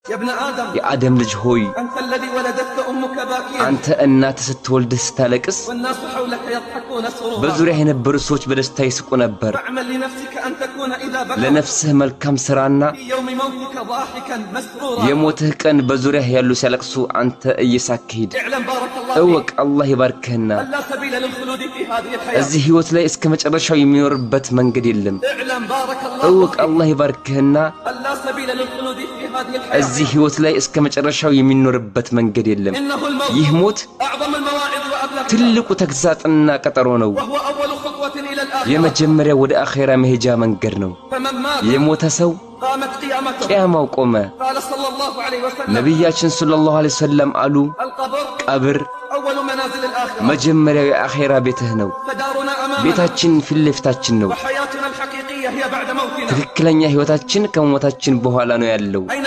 يا ابن آدم የአደም ልጅ ሆይ፣ أنت الذي ولدتك أمك باكيا አንተ እናትህ ስትወልድህ ስታለቅስ والناس حولك يضحكون سرورا በዙሪያህ የነበሩ ሰዎች በደስታ ይስቁ ነበር። فاعمل لنفسك أن تكون إذا بكوا ለነፍስህ መልካም ሥራና في يوم موتك ضاحكا مسرورا። የሞትህ ቀን በዙሪያህ ያሉ ሲያለቅሱ አንተ እየሳቅህ ሂድ። اعلم بارك الله እወቅ فيك አላህ ይባርክህና أن لا سبيل للخلود في هذه الحياة። እዚህ ሕይወት ላይ እስከ መጨረሻው የሚኖርበት መንገድ የለም። اعلم بارك الله እወቅ فيك አላህ ይባርክህና أن لا سبيل للخلود في هذه الحياة። እዚህ ሕይወት ላይ እስከ መጨረሻው የሚኖርበት መንገድ የለም። إنه الموت ይህ ሞት أعظم المواعظ وأبلغها ትልቁ ተግሣጽና ቀጠሮ ነው። وهو أول خطوة إلى الآخرة። የመጀመሪያ ወደ አኼራ መሄጃ መንገድ ነው። فمن مات የሞተ ሰው قامت قيامته። ቅያማው ቆመ። قال صلى الله عليه وسلم ነቢያችን ሰለላሁ ዐለይሂ ወሰለም አሉ፣ القبر ቀብር أول منازل الآخرة። መጀመሪያው የአኼራ ቤትህ ነው። فدارنا أمامنا ቤታችን ፊት ለፊታችን ነው። وحياتنا الحقيقية هي بعد موتنا። ትክክለኛ ሕይወታችን ከሞታችን በኋላ ነው ያለው። أين